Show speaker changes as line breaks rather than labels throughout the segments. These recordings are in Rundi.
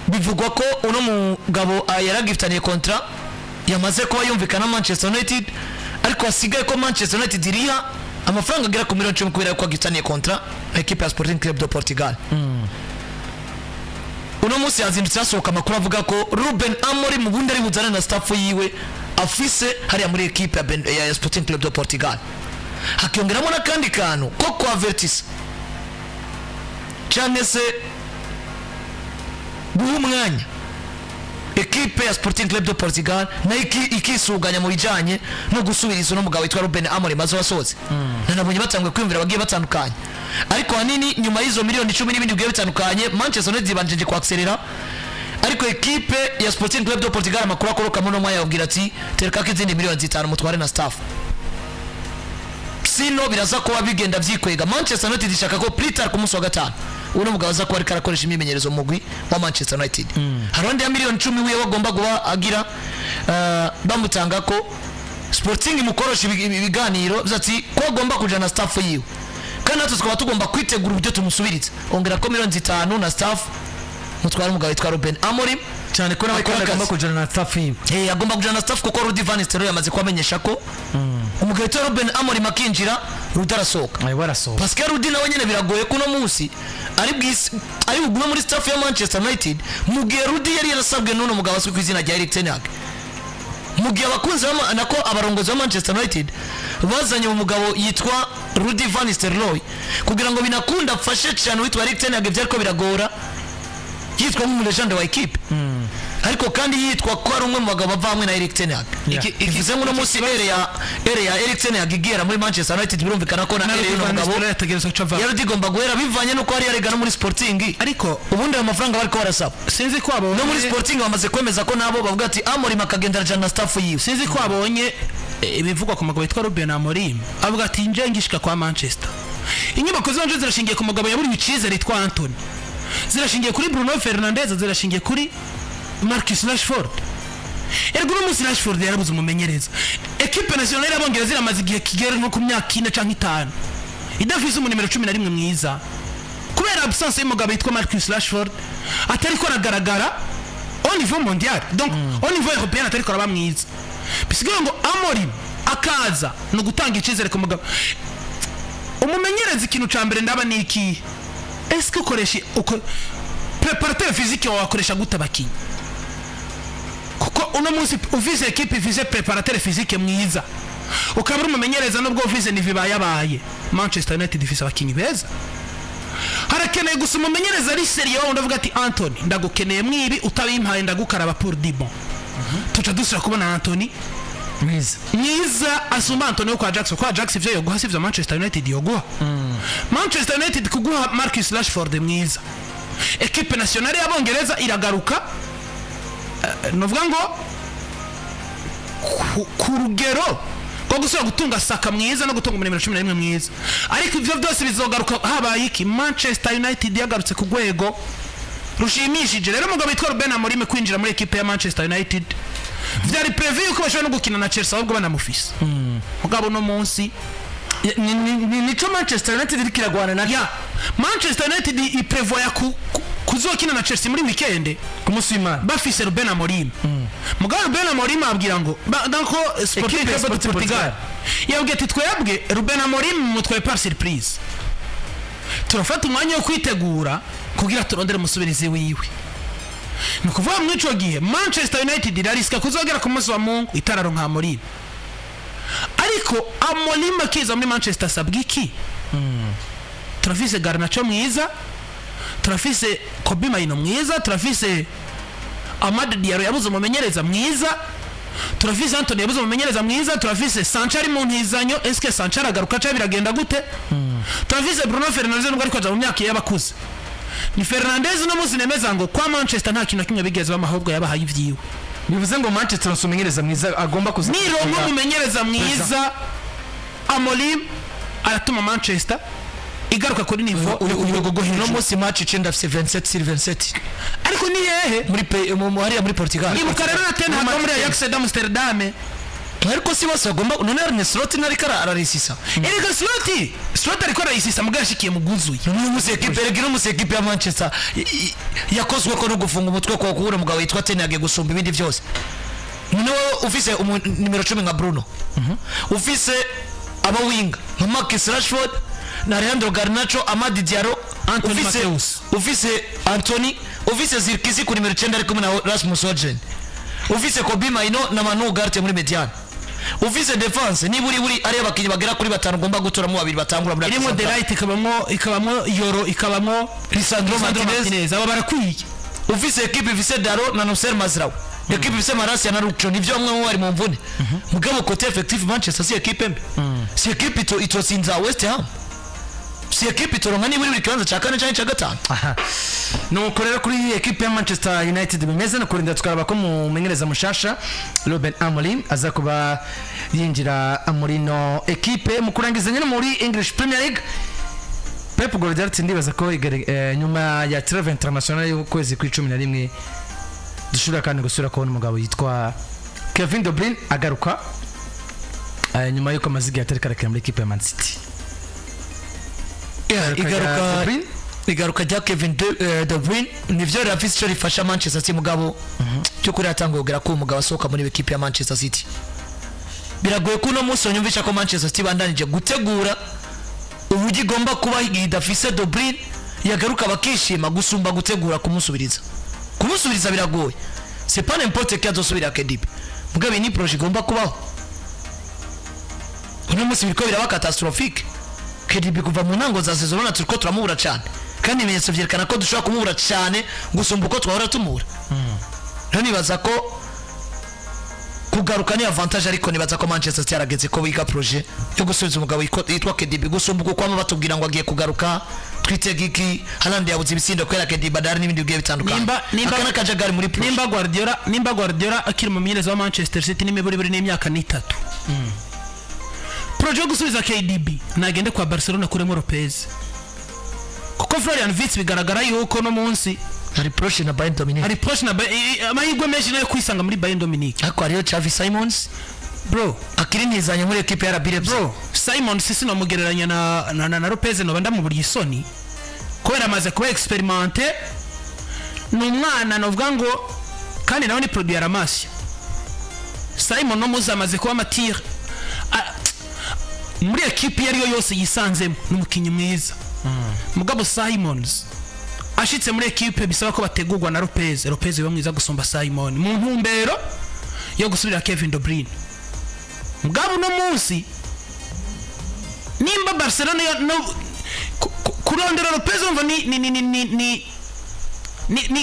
Bivugwa ko uno mugabo yaragifitaniye contrat yamaze kuba yumvikana na Manchester United, ariko hasigaye ko Manchester United iriha amafaranga agera ku miliyoni 10 kubera ko agifitaniye contrat na ekipe ya Sporting Club de Portugal. Uno munsi yazindutse hasohoka amakuru avuga ko Ruben Amorim mu bundi ari buzane na staff yiwe afise hariya muri ekipe ya Sporting Club de Portugal, hakiyongeramo n'akandi kantu ko kwavertisa cyangwa se guha umwanya ekipe ya Sporting Club de Portugal nayo ikisuganya mu bijyanye no gusubiriza uno mugabo witwa Ruben Amorim azo wasohotse. Nanabonye batanguye kwiyumvira bagiye batandukanye, ariko ahanini nyuma y'izo miliyoni 10 n'ibindi bigiye bitandukanye, Manchester United ibanjije kwakiserera, ariko ekipe ya Sporting Club de Portugal, amakuru akoroka muri uno mwanya, yababwira ati: "Tereka ko izindi miliyoni 5 mutware na staff, sino biraza kuba bigenda byikwega." Manchester United ishaka ko plus tard ku munsi wa gatanu uno mugabo aza kuba ariko arakoresha imyimenyerezo mu mugwi wa Manchester United. Hari undi ya miliyoni 10 wiwe bagomba kuba agira bamutanga ko Sporting imukorosha ibiganiro ati ko agomba kujana na staff yiwe, kandi natwe tukaba tugomba kwitegura uburyo tumusubiriza. Ongera ko miliyoni 5 na staff, mutwara umugabo witwa Ruben Amorim.
Cyane ko nawe
Akora
kandi agomba
akazi.
kujana na staff yiwe.
Agomba kujana na staff, kuko Rudi Van Nistelrooy yamaze kubamenyesha ko umugabo witwa Ruben Amorim akinjira, Rudi arasohoka.
Ayo barasohoka.
Pascal Rudi nawe nyine biragoye ko uno munsi ari bwisi ari bugume muri staff ya Manchester United, mu gihe Rudi yari yarasabwe n'uno mugabo azwi ku izina rya Erik ten Hag, mu gihe abakunzi nako abarongozi ba Manchester United bazanye umugabo yitwa Rudi Van Nistelrooy kugira ngo binakunda afashe cyane witwa Erik ten Hag. Ibyariko biragora yitwa nk'umu légende wa équipe, ariko kandi yitwa ko ari umwe mu bagabo bava hamwe na Erik ten Hag. Bivuze ngo uno munsi ère ya Erik ten Hag igera muri Manchester United, birumvikana ko na ère y'uno mugabo
yategerezwa guca ava.
yari igomba guhera, bivanye n'uko yari yarega no muri Sporting.
Ariko
ubundi ayo mafaranga bariko barasaba
sinzi ko abonye
no muri Sporting bamaze kwemeza ko nabo bavuga ati Amorim akagenda arajana na staff yiwe.
Sinzi ko abonye ibivugwa ku mugabo witwa Ruben Amorim, avuga ati: "Nje ngishika kwa Manchester, inyubako zanje zirashingiye ku mugabo yaburiwe icyizere yitwa Anthony, zirashingiye kuri Bruno Fernandes, zirashingiye kuri Marcus Rashford." Ergo uno munsi Rashford yarabuze umumenyereza. Équipe nationale y'Abongereza iramaze igihe kigera nko ku myaka 4 canke 5 idafise umunimero 11 mwiza, kubera absence y'umugabo yitwa Marcus Rashford atariko aragaragara au niveau mondial, donc au niveau européen atariko araba mwiza. Bisigaye ngo Amorim akaza ni ugutanga icyizere ku mugabo umumenyereza. Ikintu ca mbere ndaba ni ikihe? Est-ce que ukoresha uko préparateur physique wawe akoresha gute abakinyi? Kuko uno munsi ufise équipe ifise préparateur physique mwiza, ukaba uri umumenyereza, nubwo ufise niveau ibayabaye, Manchester United ifise abakinyi beza, harakeneye gusa umumenyereza ari sérieux wundi avuga ati: "Anthony, ndagukeneye mwibi, utabimpaye ndagukaraba pour de bon." Tuca dusubira kubona Anthony
mwiza.
Mwiza asumba Anthony wo kwa Ajax. Kwa Ajax ivyo yoguha sivyo Manchester United yoguha. Manchester United kuguha Marcus Rashford mwiza, équipe nationale y'Abongereza iragaruka novuga ngo ku rugero rwo gusubira gutunga Saka mwiza no gutunga umunimero 11 mwiza. Ariko ivyo byose bizogaruka habaye iki? Manchester United yagarutse ku rwego rushimishije. Rero umugabo witwa Ruben Amorim kwinjira muri équipe ya Manchester United vyari prévu yuko bashobora no gukina na Chelsea ahubwo banamufise. Mugabo uno munsi
Nico Manchester United iriko iragwana na
ya Manchester United iprevoya kuzokina na Chelsea muri weekend,
ku munsi w'Imana,
bafise Ruben Amorim. Mugabo Ruben Amorim abwira ngo donc Sporting
Equipe ya
Club de
Sporting
Portugal
Portugal.
yabwiye ati: "Twebwe Ruben Amorim mutwaye par surprise, turafata umwanya wo kwitegura kugira turondere umusubirizi wiwe." Ni ukuvuga muri ico gihe Manchester United irarisika kuzogera ku munsi wa Mungu itararonka Amorim. Ariko Amorim akiza muri Manchester asabwa iki? Turafise Garnacho mwiza, turafise Kobbie Mainoo mwiza, turafise Amad Diallo yabuze umumenyereza mwiza, turafise Anthony yabuze umumenyereza mwiza, turafise Sancho ari mu ntizanyo. Eske Sancho aragaruka cyangwa biragenda gute? Turafise Bruno Fernandes, nubwo ariko aja mu myaka y'abakuze. Ni Fernandes uno munsi nemeza ngo kwa Manchester nta kintu na kimwe bigeze bamuha, ahubwo yabahaye ivyiwe.
Bivuze ngo Manchester umumenyereza mwiza agomba kuza.
Nironka umumenyereza mwiza, Amorim aratuma Manchester igaruka kuri niveau yo ku rwego rwo
Uno
hejuru.
munsi match icenda afise 27 sur 27.
Ariko ni hehe?
Muri hariya muri Portugal.
Ibuka rero na Ten Hag wo muri Ajax d'Amsterdam.
Ariko si bose bagomba. None Arne Slot ntariko araresisa?
Erega Slot ariko arayisisa, mugabo yashikiye mu bwuzuye.
Uno musi ekipe, rega ino musi ekipe ya Manchester yakozwe ko no gufunga umutwe kwa kubura umugabo witwa Ten Hag gusumba ibindi byose. None wowe ufise nimero 10 nka Bruno, ufise aba winger nka Marcus Rashford na Alejandro Garnacho, Amad Diallo,
Anthony
ufise
Mateus.
Ufise Anthony, ufise Zirkzee ku nimero 9 ari kumwe na Rasmus Højlund, ufise Kobbie Mainoo na Manu Ugarte muri médiane, ufise défense niba uri buri ari abakinnyi bagera kuri batanu ugomba gutoramo babiri batangura muri
Irimo
axe
De
central.
Ligt, ikabamwo Yoro, ikabamwo
Lisandro
Lisandro
Martinez.
Martinez, aba barakwiye.
Ufise ekipe ifise Dalot na Noussair Mazraoui, ekipe ifise Malacia na Luke Shaw, nivyo bamwe mu bari mu mvune. Mugabo côté effectif, Manchester si ekipe mbi, si ekipe itotsinza West Ham, si ekipe itoronka niba uri buri kibanza cya kane cyangwa icya gatanu.
Aha. Nuko rero kuri ekipe ya Manchester United bimeze no kurinda tukaraba ko mumenyereza mushasha Ruben Amorim aza kuba yinjira muri no ekipe. Mu kurangiza nyine, muri English Premier League, Pep Guardiola ati ndibaza ko nyuma ya trêve international y'ukwezi kwa 11 dushobora kandi gusubira kubona umugabo yitwa Kevin De Bruyne agaruka, nyuma y'uko amaze igihe atari karakina muri ekipe ya Man City. Igaruka rya
Igaruka
De Bruyne.
Igaruka rya Kevin De Bruyne nivyo rirafise ico rifasha Manchester City, mugabo cy'ukuri yatanguye kugera ko uwo mugabo asohoka muri ekipe ya Manchester City. Biragoye ko uno munsi wanyumvisha ko Manchester City bandanije gutegura uburyo igomba kuba igihe idafise De Bruyne, yagaruka bakishima gusumba gutegura kumusubiriza. Kumusubiriza biragoye, c'est pas n'importe qui azosubira KDB. Mugabo iyi ni projet igomba kubaho. Uno munsi biriko biraba catastrophique. KDB kuva mu ntango za saison urabona turiko turamubura cyane, kandi ibimenyetso vyerekana ko dushobora kumubura cyane gusumba uko twahora tumubura. Rero nibaza ko kugaruka ni avantage, ariko nibaza ko Manchester City yarageze ko biga projet yo gusubiza umugabo yitwa KDB gusumba uko kwama batubwira ngo agiye kugaruka, twitega iki, Haaland yabuze ibitsindo kubera KDB adahari n'ibindi bigiye bitandukanye. Aka n'akajagari muri projet.
Nimba Guardiola akiri umumenyereza wa Manchester City n'imiburiburi n'imyaka n'itatu, projet yo gusubiza KDB nagende kwa Barcelona kuremo Lopez, kuko Florian Wirtz bigaragara yuko no munsi
hari projet na Bayern Dominique.
Hari projet na amahirwe menshi nayo kwisanga muri Bayern Dominique.
Ariko hariyo Xavi Simons
Bro,
akiri ntizanye muri ekipe ya RB Leipzig.
Bro, Simon sisi nomugereranya na Lopez, noba ndamuburiye isoni kubera amaze kuba expérimenté, ni umwana novuga ngo kandi nawe ni produit ya La Masia. Simon no muzi amaze kuba mature. Muri ekipe iyo ariyo yose yisanzemo ni umukinnyi mwiza, mugabo Simons ashitse muri ekipe bisaba ko bategurwa na Lopez, Lopez biba mwiza gusumba Simon mu ntumbero yo gusubira Kevin De Bruyne. Mugabo uno munsi nimba Barcelona no kurondera Lopez, umva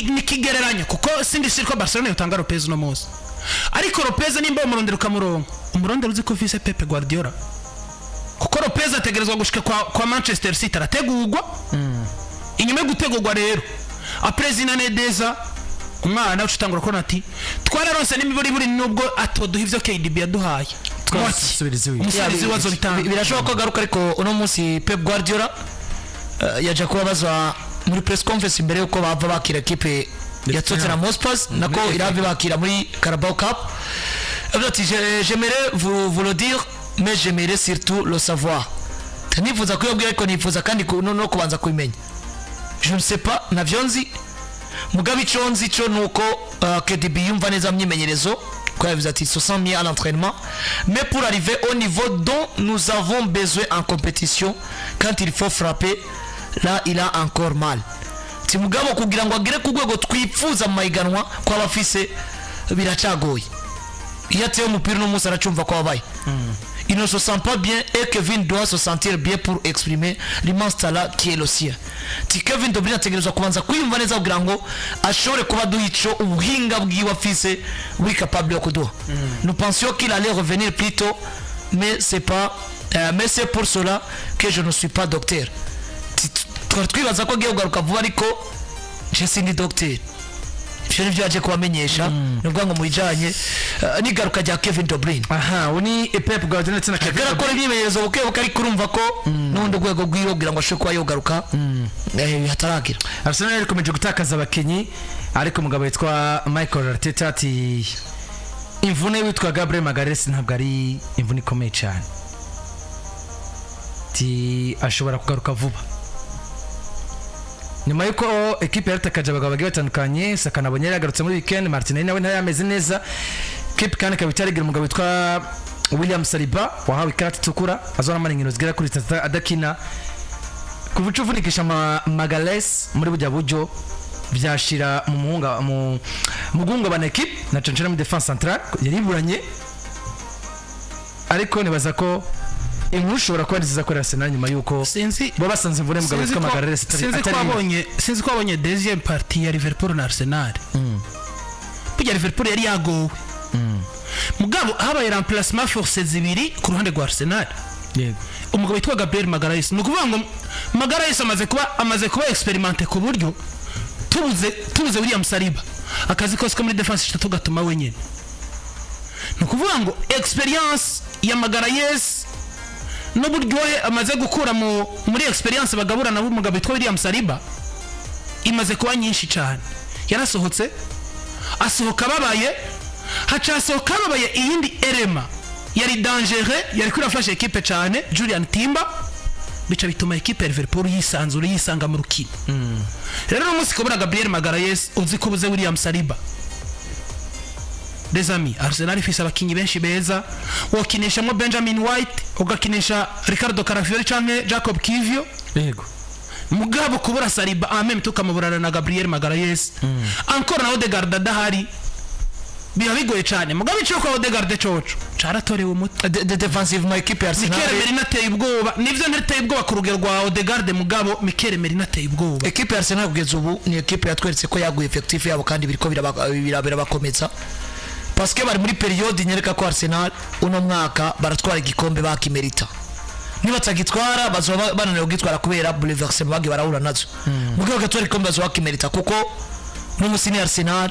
ni kigereranyo, kuko sindi siri ko Barcelona yotanga Lopez uno munsi. Ariko Lopez nimba umurondera ukamuronka, umurondera uzi ko ufise Pep Guardiola, kuko Lopez ategerezwa gushika kwa Manchester City arategurwa. Inyuma yo gutegurwa rero, après zinane deza umwana uca utangura kubona ati twararonse n'imiburiburi nubwo atoduha ivyo KDB yaduhaye.
Twasubiriza iwe.
Umusubizi ibibazo bitanga.
Birashoboka ko agaruka, ariko uno munsi Pep Guardiola yaje kubabazwa muri press conference imbere yuko bava bakira ekipe ya Tottenham Hotspur, nako irava bakira muri Carabao Cup. Avuga ati: "J'aimerais vous le dire, mais j'aimerais surtout le savoir." Nifuza kuyabwira, ariko nifuza kandi no kubanza kubimenya. Je ne sais pas, navyo nzi. Mugabo ico nzi cyo nuko KDB yumva neza mu myimenyerezo, ko yavuze ati se sent mieux à l'entraînement, mais pour arriver au niveau dont nous avons besoin en compétition, quand il faut frapper, là il a encore mal. Ti mugabo kugira ngo agere ku rwego twifuza mu mahiganwa ko aba afise biracagoye, iyo ateye umupira uno munsi aracumva ko wabaye. Il ne se sent pas bien et Kevin doit se sentir bien pour exprimer l'immense talent qui est le sien. Ti Kevin De Bruyne ategerezwa kubanza kwiyumva neza kugira ngo ashobore kuba aduha ico ubuhinga bwiwe afise buri capable yo kuduha. Nous pensions qu'il allait revenir plus tôt, mais c'est pas mais c'est pour cela que je ne suis pas docteur. Ti twari twibaza ko agiye kugaruka vuba, ariko je sindi docteur. Ivyo nivyo yaje kubamenyesha, ni ukuvuga ngo mu bijanye n'igaruka rya Kevin De Bruyne.
Aha ubu ni Pep Guardiola ndetse na Kevin.
Kubera akora imyimenyerezo buke buke, ariko urumva ko n'ubundi urwego rwiwe kugira ngo ashobore kuba yogaruka hataragira.
Arsenal yari ikomeje gutakaza abakinnyi, ariko umugabo witwa Michael Arteta ati Imvune witwa Gabriel Magalhaes ntabwo ari imvune ikomeye cyane, ti ashobora kugaruka vuba nyuma y'uko ekipe yaratakaje abagabo bagiye batandukanye. Saka nabonye yari yagarutse muri weekend, Martinelli nawe ntayameze neza. Ekipe kandi ikaba itarigira umugabo witwa William Saliba wahawe ikarata itukura, azonamara inkino zigera kuri zitatu adakina. Kuva uca uvunikisha Magalhaes muri bujya buryo byashira mu muhunga mu guhungabana ekipe na cane cane muri défense centrale yari iburanye. Ariko nibaza ko inkuru ishobora kuba nziza kuri Arsenal nyuma y'uko
Sinzi
bo basanze imvune mugabo
sinzi
witwa
ko
Magalhaes
sinzi ko
atari
wabonye, sinzi ko wabonye deuxième partie ya Liverpool na Arsenal. Burya Liverpool yari yagowe, mugabo habaye remplacement forcé zibiri ku ruhande rwa Arsenal. Umugabo witwa Gabriel Magalhaes, ni ukuvuga ngo Magalhaes amaze kuba expérimenté ku buryo tubuze William Saliba, akazi kose ko muri défense itatu gatuma wenyine. Ni ukuvuga ngo expérience ya Magalhaes n'uburyohe amaze gukura muri expérience bagaburana b'umugabo witwa William Saliba imaze kuba nyinshi cyane. Yarasohotse, asohoka ababaye, haca hasohoka ababaye iyindi élément yari dangereux, yari kurafasha ekipe cyane, Jurrien Timber. Bica bituma ekipe ya Liverpool yisanzura, yisanga mu rukino. Rero uno munsi kubura Gabriel Magalhaes, uzi ko ubuze William Saliba, les amis, Arsenal ifise abakinyi benshi beza. Wokinishamo Benjamin White, ugakinisha Riccardo Calafiori canke Jakub Kiwior. Mugabo kubura Saliba en même temps ukamuburana na Gabriel Magalhaes, encore na Odegaard adahari, biba bigoye cyane. Mugabo icyo kwa Odegaard coco caratorewe umuti.
De defensive ma equipe ya Arsenal.
Mikel Merino ateye ubwoba, nivyo, ntateye ubwoba ku rugero rwa Odegaard, mugabo Mikel Merino ateye ubwoba.
Equipe ya Arsenal kugeza ubu ni equipe yatweretse ko yaguye effectif yabo kandi biriko birabakomeza, parce que bari muri période nyereka ko Arsenal uno mwaka baratwara igikombe bakimerita. Nibatagitwara bazoba bananiwe kugitwara kubera bouleversement bagiye barahura nazo. Mugabo bagatwara igikombe bazoba bakimerita, kuko uno musi ni Arsenal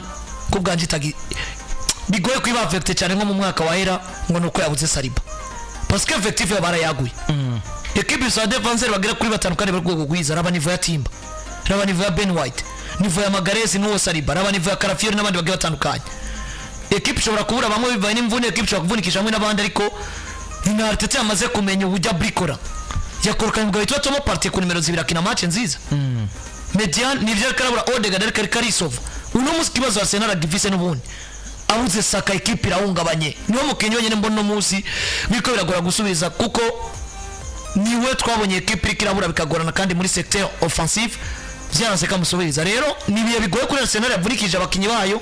ko bwanje itagi bigoye kuba affecté cyane nko mu mwaka wahera ngo nuko yabuze Saliba, parce que effectif yabo barayaguye. Equipe za défenseur bagera kuri batanu kandi bari ku rwego rwiza. Raba niveau ya Timber, raba niveau ya Ben White, niveau ya Magalhaes n'uwo Saliba, raba niveau ya Calafiori n'abandi bagiye batandukanye. Equipe ishobora kubura bamwe bivanye n'imvune, equipe ishobora kuvunikisha hamwe n'abandi, ariko ni Arteta yamaze kumenya uburyo abrikora. Yakorokanye umugabo witwa Thomas Partey ku nimero 2, akina match nziza. Médiane nivyo, ariko arabura Odegaard, ariko arisova. Uno munsi ikibazo Arsenal agifise n'ubundi abuze Saka, equipe irahungabanye. Niwo mukinnyi wenyine mbona uno munsi biriko biragora gusubiza, kuko niwe twabonye equipe iriko irabura bikagorana, kandi muri secteur offensif vyaranse kamusubiriza. Rero ni ibihe bigoye kuri Arsenal yavunikije abakinyi bayo,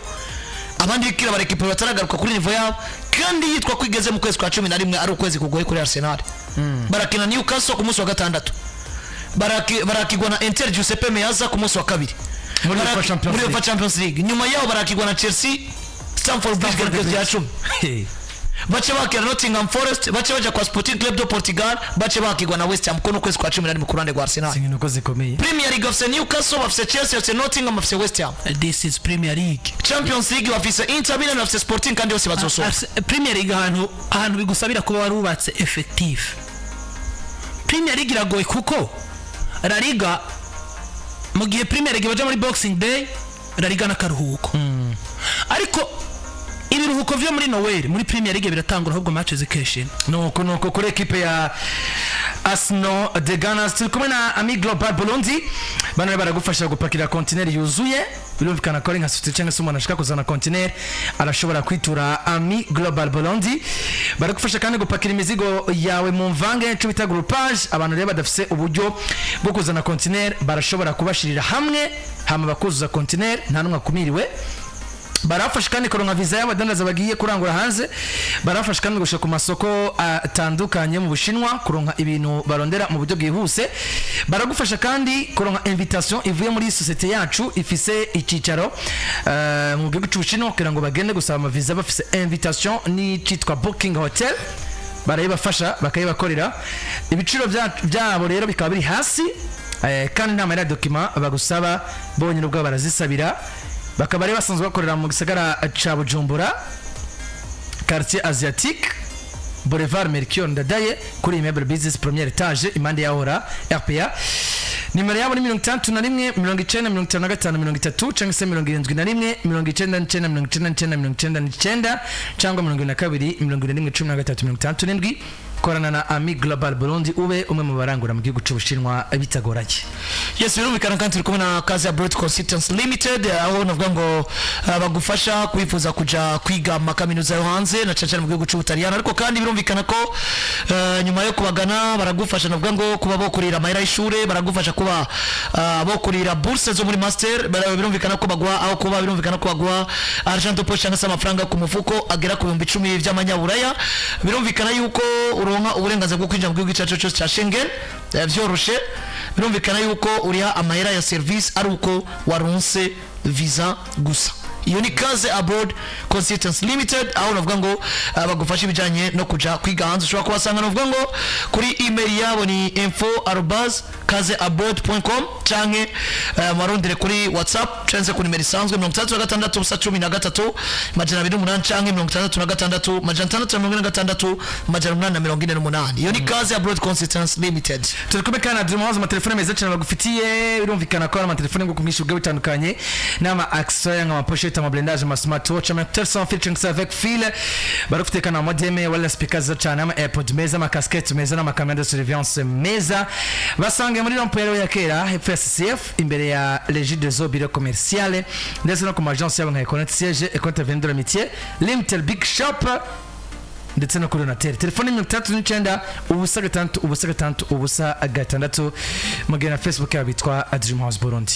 abandi bikira barekipe bataragaruka kuri niveau yabo, kandi yitwa ko igeze mu kwezi kwa 11 ari ukwezi kugoye kuri Arsenal. Barakina Newcastle ku munsi wa gatandatu, barakigwa na Inter Giuseppe Meazza ku munsi wa kabiri.
Muri UEFA Champions
Muri
League.
UEFA Champions League. Nyuma yaho barakigwa na Chelsea Stamford Bridge igenekerezo rya 10, bace bakira Nottingham Forest, bace baja kwa Sporting Club de Portugal, bace bakigwa na West Ham. Kuno kwezi kwa 11 ku ruhande rwa Arsenal.
Inkino ko zikomeye.
Premier League bafise Newcastle, bafise Chelsea, bafise Nottingham, bafise West Ham.
This is Premier League.
Champions League bafise Inter Milan, bafise Sporting, kandi bose bazosohoka.
Premier League ahantu bigusabira kuba warubatse effectif. Premier League iragoye, kuko La Liga, mu gihe Premier League baja muri Boxing Day, La Liga n'akaruhuko. Ariko ibiruhuko vyo muri Noel muri Premier League biratangura ahubwo match zikeshena.
Nuko kuri ekipe ya Arsenal the Gunners turi kumwe na Ami Global Burundi. Bano rero baragufasha gupakira kontineri yuzuye. Birumvikana ko ari nka société cyangwa se umuntu ashaka kuzana kontineri, arashobora kwitura Ami Global Burundi. Baragufasha kandi gupakira imizigo yawe mu mvange, icyo bita groupage. Abantu rero badafise uburyo bwo kuzana kontineri barashobora kubashirira hamwe, hama bakuzuza kontineri, nta n'umwe akumiriwe. Barafasha kandi kuronka visa y'abadandaza bagiye kurangura hanze. Barafasha kandi gushika ku masoko atandukanye mu Bushinwa, kuronka ibintu barondera mu buryo bwihuse. Baragufasha kandi kuronka invitation ivuye muri société yacu ifise icyicaro mu gihugu cy'Ubushinwa, kugira ngo bagende gusaba amaviza bafise invitation n'icitwa booking hotel. Barayibafasha, bakayibakorera. Ibiciro byabo rero bikaba biri hasi, kandi nta mahera ya document bagusaba, bonyine ubwabo barazisabira. Bakaba rero basanzwe bakorera mu gisagara ca Bujumbura, quartier Asiatique, Boulevard Melchior Ndadaye, kuri immeuble Business, première étage, impande yahora RPA. Nimero yabo ni 61 90 55 30 cyangwa se 71 99 99 99 cyangwa 72 71 13 67. Korana na Ami Global Burundi, ube umwe mu barangura mu gihugu cy'Ubushinwa bitagoranye.
Yes, birumvikana kandi turi kumwe na Kazi Abroad Consultants Limited, aho navuga ngo bagufasha kwifuza kuja kwiga amakaminuza yo hanze, na cyane cyane mu gihugu cy'Ubutaliyano. Ariko kandi birumvikana ko nyuma yo kubagana baragufasha, navuga ngo kuba bokurira amahera y'ishure, baragufasha kuba bokurira bourse zo muri master, birumvikana ko baguha aho kuba, birumvikana ko baguha argent de poche cyangwa se amafaranga ku mufuko agera ku 10,000 by'amanyaburaya. Birumvikana yuko uronka uburenganzira bwo kwinjira mu gihugu icyo ari cyo cyose cya Schengen vyoroshe. Birumvikana yuko uriha amahera ya service ari uko waronse visa gusa. Iyo ni Kaze Abroad Consultants Limited, aho navuga ngo bagufasha ibijyanye no kuja kwiga hanze. Ushobora kubasanga, navuga ngo kuri email yabo ni info@kazeabroad.com, canke marondere kuri WhatsApp canke se ku nimero isanzwe 66 0 13 208 canke 66 646 848. Iyo ni Kaze Abroad Consultants Limited.
Turi kumwe kandi na Dream House, amatelefone meza cyane bagufitiye. Birumvikana ko ari amatelefone y'ubwoko bwinshi bugiye butandukanye n'ama accessoires nk'amapochette, amablindage, ama smartwatch, ama écouteurs sans fil cyangwa se avec fil. Barafite kandi amamodem, wireless speakers za cyane, ama AirPod meza, ama casquette meza n'ama caméra de surveillance meza. Basange muri rond-point ya kera, hepfo ya CCF, imbere ya Regideso bureau commercial, ndetse no ku ma agence yabo nka Econet siège, Econet Avenue de l'Amitié, Limited Big Shop, ndetse no kuri Onatel. Telefone 69 0 6 0 6 0 6. Mugihe na Facebook yabo bitwa Dream House Burundi.